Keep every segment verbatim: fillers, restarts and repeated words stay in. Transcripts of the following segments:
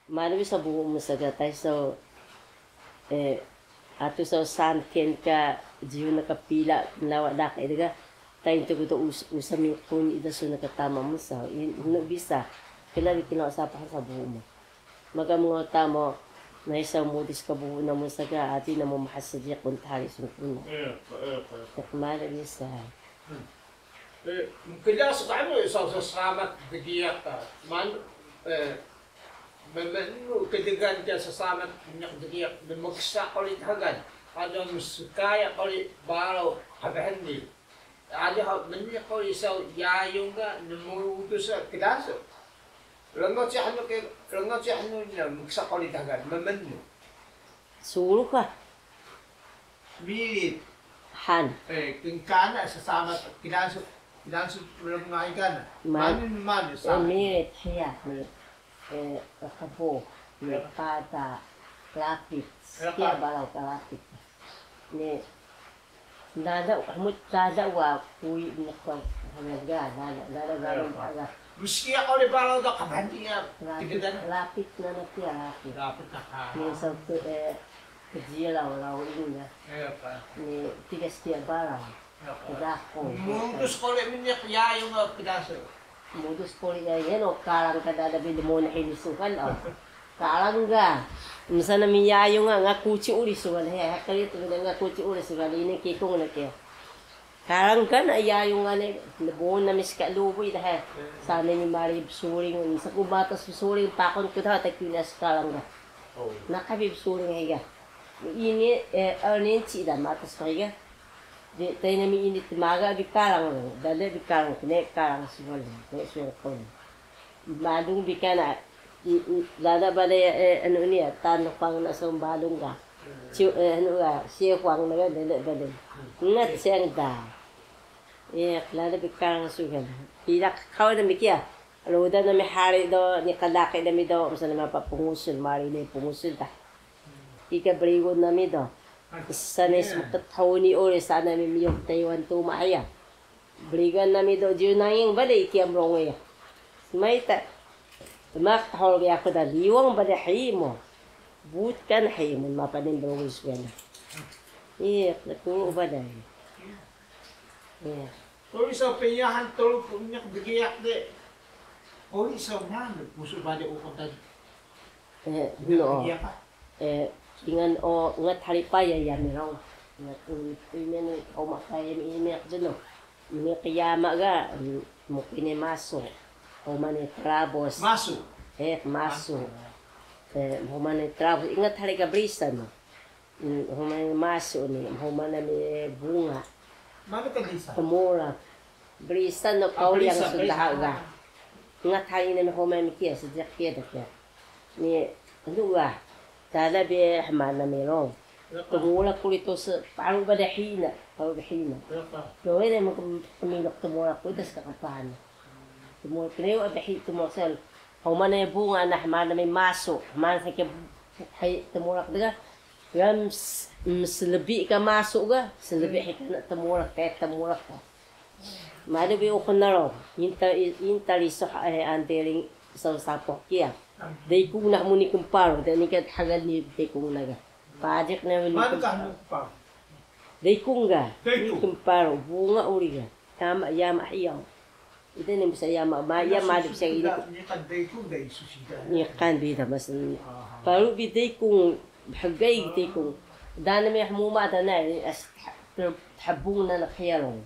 Malu bi saw bubu mu saw ga, tay saw, eh, atu saw san ten ka jiyu na ka pila, nlawa laqi dga, tay ntu ku do us-, usa mi qun ida sun na ka tama mu saw, i-, inu bi sa, kela bi kela sapah saw bubu mu. Maga mngota mu, nay saw mudus ka bubu namu saw ga, adi namu maha sediq qun thari sun kuna. Iya, iya, iya. Yak malu bi sa. Hmm. Eh, mkla su ka anu, saw, saw ssamat dgiyaq ka, man, eh, mmanu kdgan ka ssamat mniq dgiyaq, mmksa quri dxgal, aji mskaya quri baraw qbhni, aji ha mniq quri saw yayung ga nmudus kdasu. Rngac yahnu ke, rngac yahnu na mksa quri dxgal, mmanu. Surux ka. Mirit. Han. Eh, knkana ssamat, kdasu, kdasu rngac kana. Ma-, manu, manu, eh, sa. Mirit hiya, mirit. Eh, qbu, mirit qada, lapit. Hiya qada. Baraw ka lapit. Ni, dada, hmut dada wa kuwi ni ko, hmut ga, dada, dada, dada, dada. Mskiya quri baraw da qbhni ya. Lapit, tiga dan. Lapit na na tiya, lapit. Lapit na ka. Ni sa tu, eh, kjiya law, law ini ya. Iya, Pak. Ni tiga skiya baraw. Iya, Pak. Kdasu. Mudus quri mniq yayung ga kdasu. Mudus quri ya, yeno karang ka dada bi dmuna hini suxan, oh. Karang ga. Msa nami yayung ga, nga kuci uri suxan, he, he, kali tu nga kuci uri suxan, ini kikung na kiya. Karang ga na yayung ga ni, dmuna mi ska lubuy da, he. Sa nami mari bsuring, msa ku matas bsuring, pakun ku da, ta kiya na skarang ga. Oh. Naqah bi bsuring hiya. Ini, eh, erninci da matas hiya. Di, tay nami ini tmaga bi karang, dada bi karang, kne karang suwal, kne suwal kon. Balung bi kana, i, i, dada bale, eh, anu ni ya, tan huang na som balung ga. Ciu, eh, anu ga, sie huang na ga, dada bale. Ngat siang da. Eh, dada bi karang suwal. Ilaq kawa nami kiya. Rudan nami hari do, ni qlaqi nami do, msa nami pa pngusul, mari ni pngusul da. Kika brigun nami do. Sa nami smqthuni uri sa nami miyuk Taiwan tuma hiya. Brigun nami do jiyu nanging bale kiya mrung ya. Smay ta. Tmak thol ya ku da liwang bale himu. But kan himu mapa ni mrung suwal. Iya, kuru bale. Iya. Quri saw pnyahan tru pnyahan dgiyaq de. Quri saw naan pusu bale uqun ta. Eh, no. Iya, Pak. Eh, kingal o ngat hari paya yami rong. Ngat, mm, ini ni, oma paya yami, ini aku jenuh. Ini kiyama ga, mm, mukine masu. Oma ni trabos. Masu? Eh, masu. Masu. Eh, oma ni trabos. Ingat hari ka brisan. Mm, mhuma nami masu ni, mhuma nami bunga. Manu ka brisan? Tmuraq. Brisan no kawiyang sun daha ga. Ngat hari nami mhuma nami kiya, sediq kiya da kiya. Ni, anu ga, dada bi hma nami rong. Tmuraq quri tu se, paru bale hina, paru bale hina. Doe ne mkminuk tmuraq quri ta ska qpahan. Tmuraq, knewa bhi tmuraq sel. Huma nami bunga na hma nami masu, hma nami seke hay tmuraq dga. Ga ms-, mslbi ka masu ga, slbi hi kana tmuraq, ka tmuraq ka. Malu bi uqun na ro, inta, inta riso, eh, antering saw sapuh kiya. Daikung na hmuni kmparu, da ni ka hagal ni daikung na ga. Padiq na hmuni kmparu. Daikung ga, ni kmparu, bunga uri ga. Yama, yama hiya. Ida ni msa yama, ma, yama di msa ini. Niqan bi da mas. Paru bi daikung, bhgay daikung. Dana mi hmuma dana, as, thbung na na khiyarung.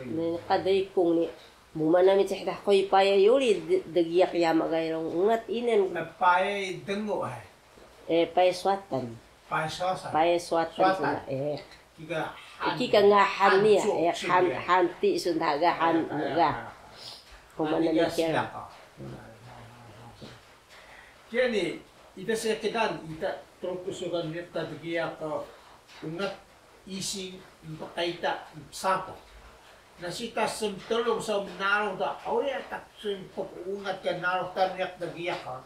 Ni qa daikung ni, muma nami cih dah koi paya yuri, d-, dgiyaq yama gairung. Ngat inen. Paya dengu, eh. Eh, paya swatan. Paya swatan. Paya swatan. Swatan. Suna, eh. Kika han-, kika nga han niya, eh, han, hanti sun daha ga han, ga. Huma nami kiya. Kiya ni, ita sekedan, ita truku sugan nita dgiyaq ka ungat ising, mpqita, mpsapuh. Nasi ta smtrung saw mnarux da, uri ta sun pqungat ka narux ta niq dgiyaq ka.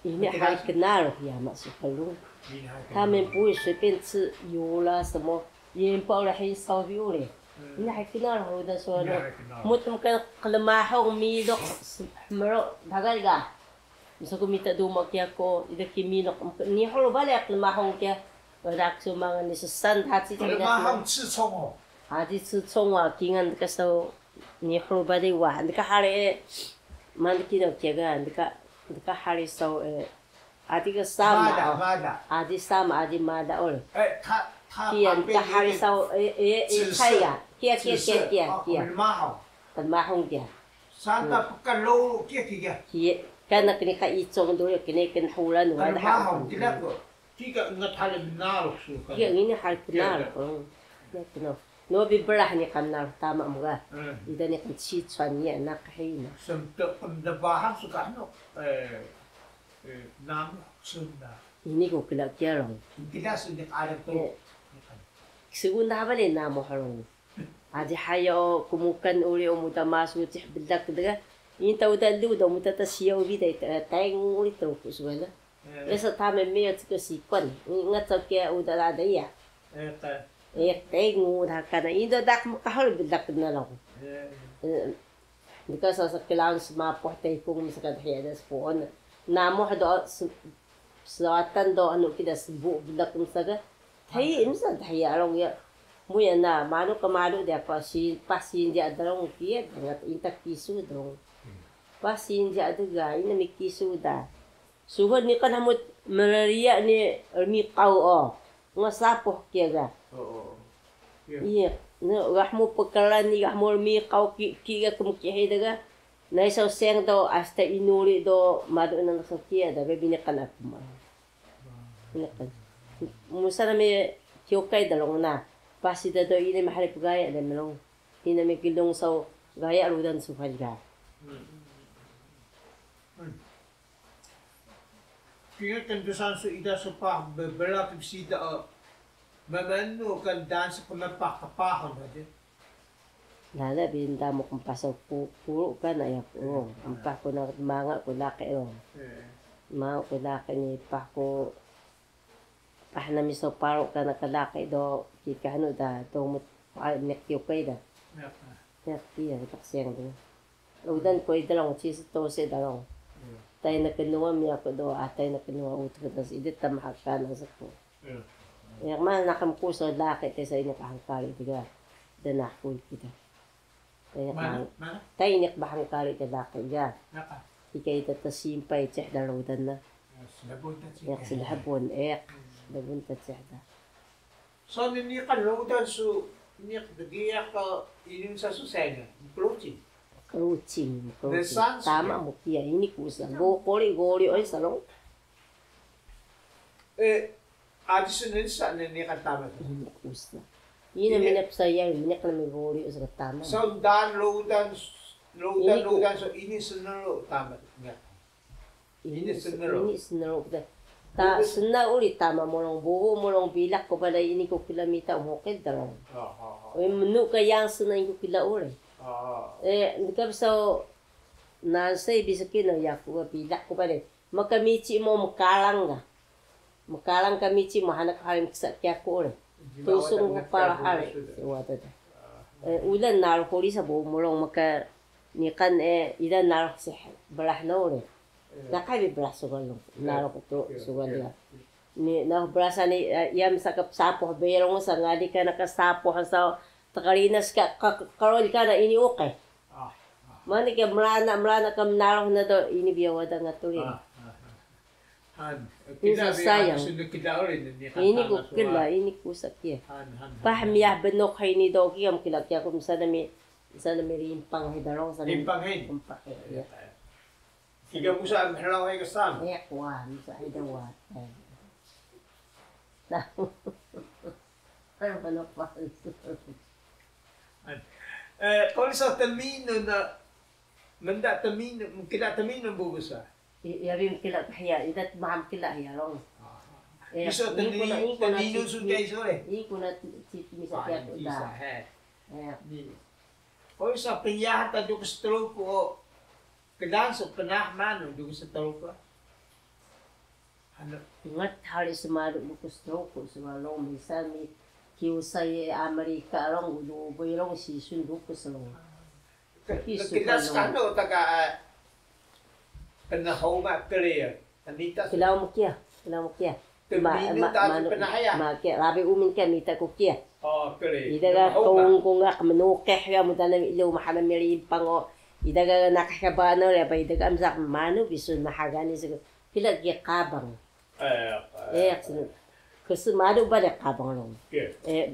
Ini hari knarux yama su qlung. Tamen pui suy pin ci yula smo. Yempa uri hisaw bi uri. Ini hari knarux uda so anu. Mutum ka qlmahung miluq hmru dagal ga. Msa ku mita duma kiya ko, ida ki mino, nihur bale qlmahung kiya. Wada ku su mangan ni ssan dha ci. Qlmahung 刺蔥哦. Adi 刺蔥 wa kingan ka saw nihur bale wa. Ndka hari e, man kino kiya ga, ndka, ndka hari saw e, adi ka sama. Mada, o. Mada. Adi sama, adi mada ol. E, ta, ta, kiya, ndka hari saw e, e, e, saya. Kiya, kiya, kiya, kiya, kiya. Qlmahung. Qlmahung kiya. Santa pkan lowlo kiya kiya. Kiya, kana knika icung do ya, knika kna hulan wada. Qlmahung, kida ko. Kika ngat hali mnarux su ka. Kiya, ini hali pnarux. Kiya, kiya. Kiya, kiya. No bi brah ni ka mnarux tama mu ga. Hmm. Ida ni ka Sichuan ni anak hina. Semte pndebahan su ka no. Eh, eh, namu sunda. Ini ko kla kiya long. Kida su ni ka alam to. Eh. Ni ka. Segunda bale namu halong. Adi haya o kmukan uri o muda masu cih blaq dga. Ini ta uda lu do muda ta siyaw bi da ita, eh, taing uri to ku suwala. Eh. Esa tama miya cika sikwan. Ingat so kiya uda lada iya. Eh, ta. Eh, taing uri hakana. Indo dak mkahol blaq na lo. Eh. Eh, Ndika saw sa klaun smapuh taypung msa ka dhiya da spuun. Namuh do s-, sawatan do anu kida sbu blaq msa ka. Thayi msa dhiya rong ya. Muya na, manu ka malu dia pa si, pa sindia da rong kiya, dangat inta kisu da rong. Pa sindia da ga, ina mi kisu da. Suhun ni kan hamut mlriya ni rmiqaw o. Nga sapuh kiya ga. Oo. Iya. Iya, ne, ga hmu pkran ni, ga hmu rmiqaw ki, ki ga kmkihi da ga. Nay saw seng do, asta inuri do, madu nang saw kiya da, be biniqan aku ma. Biniqan. Musa nami kyokay da long na. Pasi da do ini mahali pgaya da mlong. Ini nami kilong saw gaya rudan sufal ga. Kingal kndusan su ida su paah bblaq bsida o, mmanu ka daan su qmpah qpahun hadi? Lala bi nda mu qmpah saw ku, kuru kana ya ku. Qmpah ku na manga ku laqi o. Manga ku laqi ni paah ku. Paah nami saw paru kana ka laqi do kika hanu da do mut, ay, mniq kiyo kay da. Mniq kiya, mniq siyang da. Udan ku ida long, cis tose da long. Tay na knua miya ku do, atay na knua utuk da, ida tama haka na saku. Ya, ma naqah ku saw laqi te sa ini ka hangkari tiga. Da nahuy kida. Mana? Mana? Tay niq bahang kari ka laqi ga. Naka. Ika ita ta simpay cih da rudan na. Slhbun ta cih. Iq slhbun, iq. Slhbun ta cih da. So ni niqan rudan su niq dgiyaq ka inun sa su sayang. Mkrucing. Mkrucing, mkrucing. Tama mu kiya ini ku sa. Go quri, gori oi sa long. Eh, Aji su nsa ni niqan tama. Ini usa. Ini mina psayang, ini kami gori usa tama. Saw daan rudan, rudan, rudan, so ini snru tama. Ini snru. Ini snru kita. Ta sna uri tama mulong bubu, mulong bilaq ku bale ini ku kila mita muqil da long. Oi mnu ka yang sna ini ku kila uri. Eh, ndika so nansay bi skin o yaku bilaq ku bale. Maka mici mu mkalang ga. Mkalang ka mici mu hana ka hari mksa kiya ku uri. Tusung ku pala hari. Wada da. Eh, ulan nalu kuri sa bo mulong maka niqan, eh, ida nalu sih brah na uri. Naqah bi brah sugal long. Nalu ku tu sugal ya. Ni nalu brah sa ni, eh, iya msa ka sapuh berong sa ngali kana ka sapuh sa tqrinas ka, ka, ka, karo kana ini uqi. Mani ka mrana, mrana ka mnarux na do ini biya wada ngaturi. Han, ini sayang. Ini ku kla, ini ku sakiya. Pah miyah bnuk ha ini do kiya mkla kiya ku msana mi, msana mi rimpang hi da long sana. Rimpang hi. Rimpang hi, ya. Kiga musa mhlaw hi ka sam. Ya, wa, musa hi da wa. Nah. Quri saw tminun na, mnda tminun, mkla tminun bubu sa. Iya bi mkla ka hiya, ida tmaha mkla hiya long. Iso tminun su kiya iso le. Ini ku na cit misa kiya ku da. Quri saw pnyahan ta duk struk o, kdaan su pnah manu duk struk. Ngat hari smalu lukus toko swalong, mesa mi kiusay Amerika long, ulu boy long sisun lukus long. Kisun kilas long. Kano taka, eh, Knhuma kli ya. Mita su. Klaun mu kiya, klaun mu kiya. Kminu ta su pnhaya. Ma kiya, rabi umin kiya, mita ku kiya. O, kli. Ida ga knhuma. Kung kung ga kmnuqih ga muda nami ilo maha nami rimpang o. Ida ga naqih ka bano le ba ida ga msa manu bisu naha gani su. Kla kiya qabang. Eh, eh, ksmalu bale qabang rung. Kiya. Eh,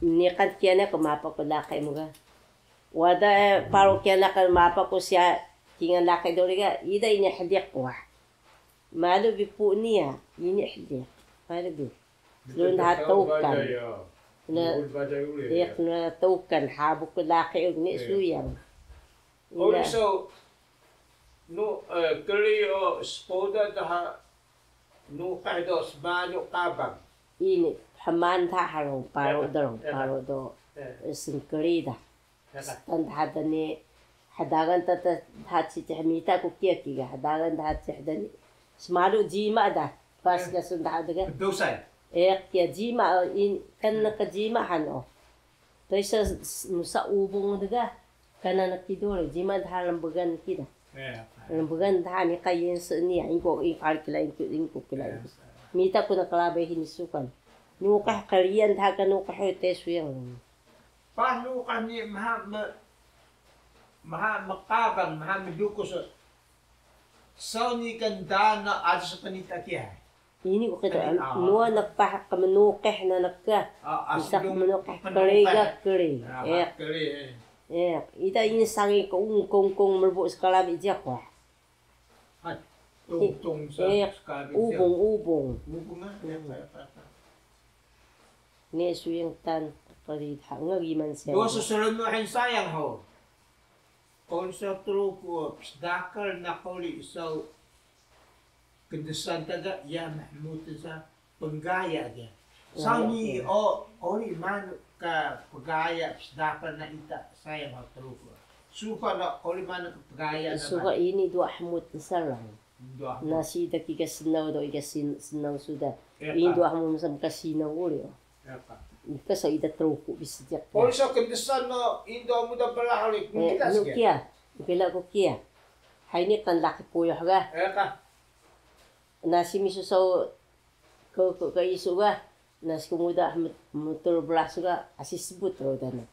niqan kiya na ku mapa ku laqi mu ga. Wada, eh, paru kiya na ka mapa ku siya kingal laqi duri ga, ida ini hliq wah. Malu bi pu niya, ini hliq. Malu bi. Lun ha tukan. Na, iya, na tukan, habu ku laqi ug ni suyang. Uri so, nu, eh, kli o spoda daha nuqih do smalu qabang. Ini, hmaan daha rung, paru do rung, paru do, eh, sngkli da. Stan daha dani, hdangan ta daha cici hmita ku kiya kiga, hdangan daha cici dani. Smalu jima da, pas ga sun daha dga. Dosay. Eh, kiya jima, in, kan ka jima han o. Toy sa musa ubung dga. Kana na kido le, jima daha lmbgan kida. Lmbgan daha ni ka yin se ni, ingko, ingko kila, ingko, ingko kila. Mita ku na kala be hini sukan. Nuqih kaliyan daha ka nuqih te suyang. Pas nuqih ni maha me-, maha mqabang, maha mdukus. Saw ni ka ndaan na aji sa qnita kiya. Ini ku qito, nuwa naq paha qmnuqih na naq ka. Msa qmnuqih kli ga kli. Ida ini sangi ka ung kong kong mrbu skala bi jiyax wa. Ubung, ubung. Ni suyang tan qri dha nga giman siya. Dosa srnu hin sayang ho. Quri saw Truku psdakal na quri saw kndsan ta ga iya mhmut sa pngaya ga. Saw ni o quri manu ka pgaya psdakal na ita sayang ha Truku. Suka na quri manu ka pgaya na. Suka ini duwa hmut sa lang. Nasi ida kiga snaw do iga sin-, snaw suda. Ini duwa hmut sa mka sinaw uri o. Ika so ida Truku bi sediq. Poli so kndsan no indo muda brah uri. Kiya. Kiya. Kiya. Hay ni kan laqi puyoh ga. Nasi misu so ke, ke, ke isu ga. Nasi kmuda mtul brah su ga asi sbut ro dana.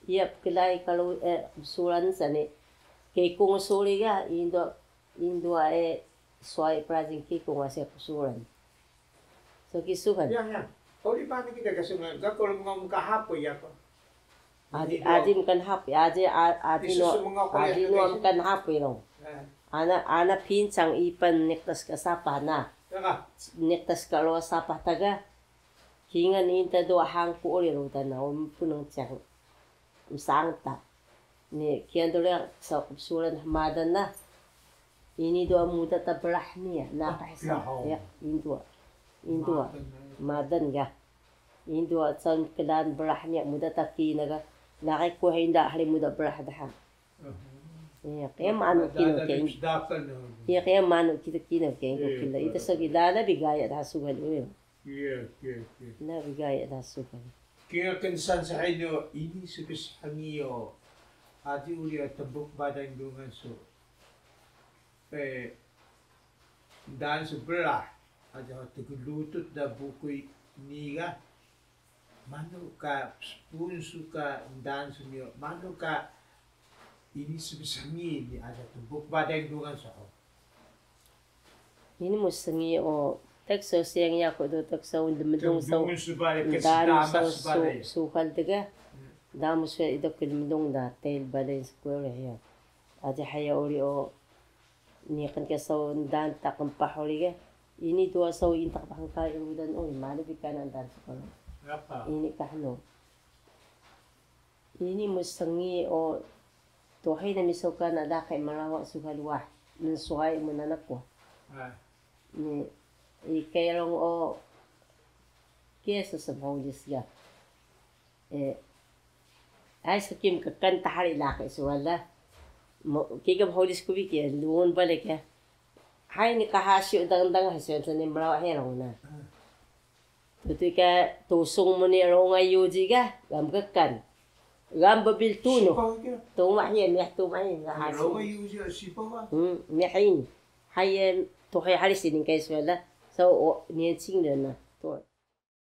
Iya pklai kalau, eh, suran sani. Kekung suri ga indo Indo e swai prajing kikung asi qsuran. So kisuhan. Ya, ya. Uri bani kita ka sungai, ga ko mnga mka hapuy ya ko. Aji, aji mkan hapuy, aji, aji no, aji no mkan hapuy long. Ana, ana pincang ipan niktas ka sapah na. Niktas ka lo sapah taga. Kingan inta do hangku uri rudan na, um punang cang. Msang ta. Ni kiya ndo riyang saw qbsuran hmadan na. Ini do muda ta brah niya, naqih sa. Ya, ini do. Ini do. Madan ga. Ini do san klan brah niya, muda ta kina ga. Naqih ku hinda hari muda brah daha. Ya, kiya manu kino kiya. Ya, kiya manu kita kino kiya. Ita so kila na bi gaya daha sugan uyo. Iya, iya, iya. Na bi gaya daha sugan. Kiya kndsan sa hini o, ini sbsngi o. Aji uri o tmbuk badan dungan su. Pe, ndaan su brah. Aji o tglutut da bukuy niga. Manu ka spun su ka ndaan su ni o. Manu ka ini sbsngi ni aji tmbuk badan dungan su. Ini mu sngi o, tek so siyang yaku do, tek so lmlung so, damu so suhal dga, damu so ido ki lmlung da, tel balen square hiya. Aji haya uri o, niqan ka so ndaan ta qmpah uri ga, ini duwa so intaq bahang ka rudan uri, malu bi kana ndaan so. Ini ka hnu. Ini mu sngi o, tuhay nami so kana laqi mlawa suhal wah, mnswayi mu nanaq wah. Ni, i kayrong o, kiya so smhulis ga. E, ay so kim kkan ta hari laqi suhal la. Kiga mhulis ku bi kiya, lungun bale kiya. Hay ni ka hasiw dangdang hasiw sa ni mlawa hirong na. Tutuy ka tusung mu ni rongay yuji ga, gam kkan. Gam bbil tunux. Sipaw ka. Tumah hiya, miyah tumah hiya, ga hasiw. Rongay yuji sipaw ka. Hmm, miyah ini. 还有，都还，还是应该说了，说我年轻人呢，都